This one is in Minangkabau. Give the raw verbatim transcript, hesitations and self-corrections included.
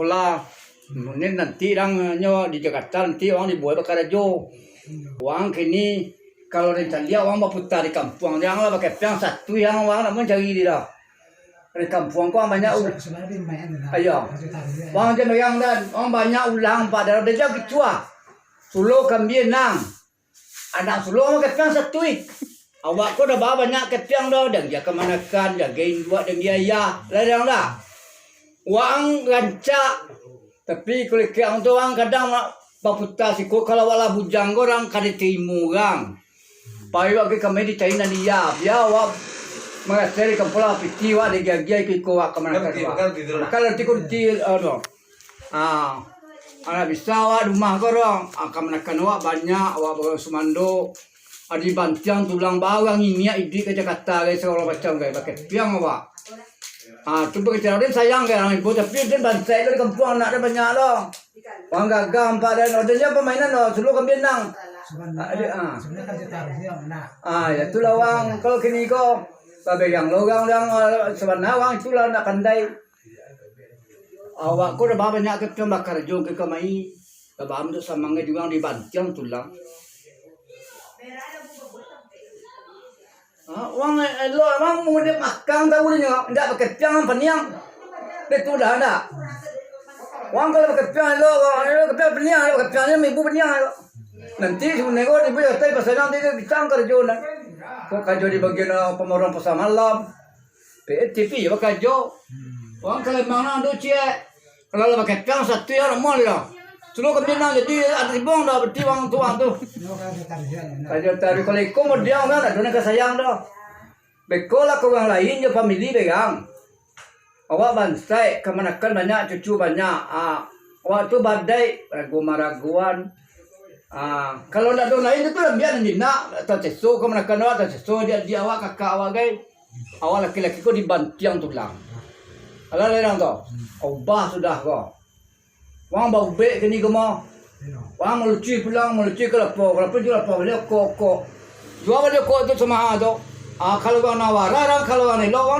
Lah, mungkin nanti urang nyo di Jakarta, nanti urang dibuek bakarajo. Urang kini, kalau den caliak, urang baputa di kampuang, jan lah bakepiang satu, jan urang nak mancari di dah. Di kampuang ko urang banyak u-, iyo. Urang jan bayang dan, urang banyak ulang, padahal den jan kicuah. Sulo kambia nan. Anak sulo mah kepiang satu ih. Awak ko dah ba banyak kepiang doh, dan dia kamanakan, jaga induak, dan dia ayah. Lah, dah, dah. Waang rancak, tapi kulikiang tu urang kadang ma-, baputa siko, kalau awak lah bujang ko urang ka ditarimo urang. Pai awak ka kami dicari nan dia, bia awak marasai di kampuang lah piti awak diagiah-agiah iko-iko awak kamanakan awak. Makan roti ko roti, aduh. Ah, anak bisa awak di rumah ko, dong. Ah, kamanakan awak banyak, awak bawa sumando. Ah, dibantiang tulang, baru urang iniak iduik ka Jakarta, gai, sagalo macam, gai, bakepiang awak. Ah, tu bagi den sayang, gai, urang ibo, tapi den bantai tu di kampuang, anak den banyak lo. Urang gagah, ampak den, den jan pamainan lo, sulo kambia nan. Ah, di, ah. Ah, ya, itulah urang, kalau kini ko, baberiang lo urang, urang, ah, sabana urang itulah nak pandai. Awak ko dah ba banyak kepiang bakarajo ka kamari, dah ba banyak samangek juo dibantiang tulang. Ha, urang elok, urang mudah makan tahu nyo, indak bakepiang paniang. Deh tu dah ndak. Urang kalau bakepiang elok, urang elok kepiang paniang, elok kepiang nyo ibu paniang elok. Nanti sabananyo ibu dah tai pasanang dia pisang karajo nan. Kok karajo di bagian, ah, pamorong pasar malam. P T P yo bakajo. Wang kalau memang nang tu ciek. Kalau lah pakai piang satu yo ramuah lah. Suruh kami nang jadi ada ribong dah berarti wang tu, wang tu. Kajo tari kalau iko mau dia kan ada nak sayang dah. Beko lah ka urang lain jo famili berang. Awak bansaik, kamanakan banyak, cucu banyak. Ah, awak tu badai, ragu maraguan. Ah, kalau ndak ado lain tu lah biar nyo nak, tateso kamanakan awak, tateso adik-adik awak, kakak awak gai. Awak laki-laki ko dibantiang tulang. Alah larang tu. Ubah sudah ko. Wang baubek kini ko mah. Wang maluci pulang, maluci ka lapau, ka lapau juo lapau, bali okok-okok. Juo bali okok tu samaha tu. Ah, kalau wang nawara, kalau wang elok, wang